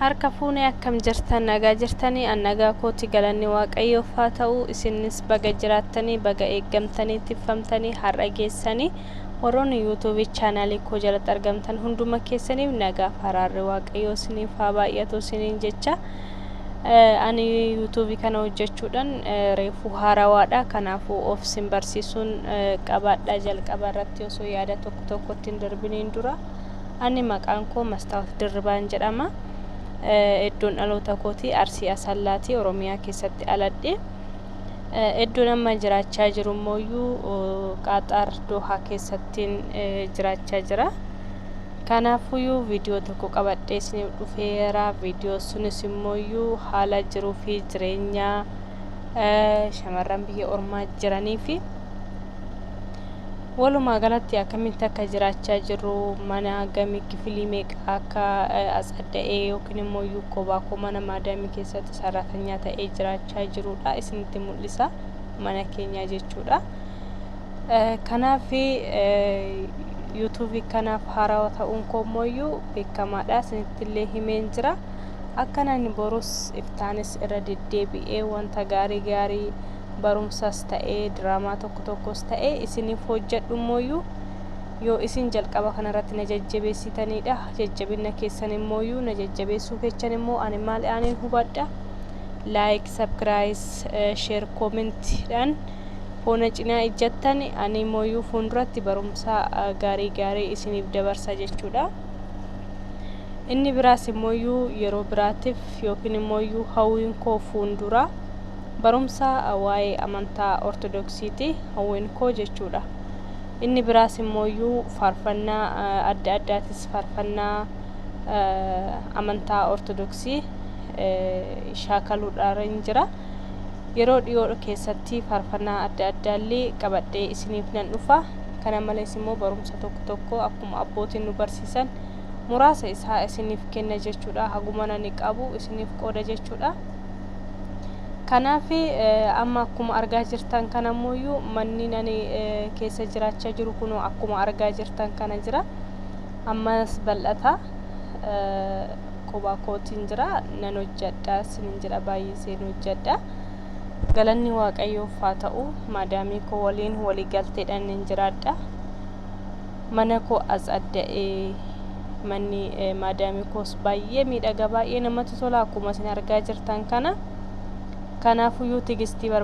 Harka fuunee akkam jirtan? Nagaa jirtanii? An nagaa kooti, galanni Waaqayyoof haa ta'u. Isinis baga jiraattanii, baga eeggamtanii, tiffamtanii har'a geessanii. Warroonni YouTube channelii koo jalatti argamtan hunduma keessaniif nagaaf araarri Waaqayyoo isiniif haa baay'atu isiniin jecha. Ani YouTube kana hojjechuudhaan reefuu haarawaadha, kanaafuu of sin barsiisuun qabaadha. Jalqaba irratti osoo yaada tokko tokkotti hin darbiniin dura, ani maqaan koo Mastaawot Dirribaan jedhama. Iddoon dhaloota kootii Arsii Asallaati, Oromiyaa keessatti aladhe. Iddoon amma jiraachaa jiru immooyyuu Qaaxaar, Doohaa keessattiin jiraachaa jira. Kanaafuyyuu viidiyoo tokko qabadhee isiniif dhufeera. Viidiyoo sunis immooyyuu haala jiruu fi jireenyaa shamarran biyya ormaa jiranii fi walumaa galatti akkamitti akka jiraachaa jirru, mana gamii kifilii meeqa akka atsadda'ee yookiin immoo koobaa koo mana maadaamii keessatti sarratanyaa ta'ee jiraachaa jirudha isinitti mul'isa, mana keenyaa jechuudha. Kanaaf YouTube kanaaf haarawaa ta'uun koo immoo beekamaadha, isinitti illee himeen jira. Akkanaan borus iftaanis irra deddeebi'ee wanta gaarii gaarii, barumsas ta'ee diraamaa tokko tokkos ta'ee isiniif hojjedhu immooyyuu yoo isin jalqaba kanarratti na jajjabeessitanidha. Jajjabina keessan immooyyuu na jajjabeessuu keessan immoo ani maal aaniin hubadha? Like, subscribe, share, commentiidhaan foona cinaa ijjattan, ani immooyyuu fuulduratti barumsa gaarii gaarii isiniif dabarsa jechuudha. Inni biraas immooyyuu yeroo biraatiif yookiin immooyyuu hawwiin koo fuuldura barumsa waa'ee amantaa Ortodoksiiti hawwiin koo jechuudha. Inni biraas immooyyuu faarfannaa adda addaatis, faarfannaa amantaa Ortodoksii shaakaluudhaan jira. Yeroo dhiyoo keessatti faarfannaa adda addaallee qabadhee isiniif nan dhufa. Kana malees immoo barumsa tokko tokko akkuma abbootiin nu barsiisan muraasa isaa isiniif kenna jechuudha. Haguma nani qabu isiniif qooda jechuudha. Kanaaf amma akkuma argaa jirtan kana ammoo manni nani keessa jiraachaa jiru kun akkuma argaa jirtan kana jira. Ammas bal'ata. Kophaa kootiin jira, nan hojjedha isiniin jedha, baay'iseen hojjedha. Galanni Waaqayyoof haa ta'u, maadaamii koo waliin walii galteedhaan nan jiraadha. Mana koo atsadda'ee, manni maadaamii koos baay'ee miidhaga, baay'ee namatti tola akkuma isin argaa jirtan kana. Kanaafuyyuu tigistii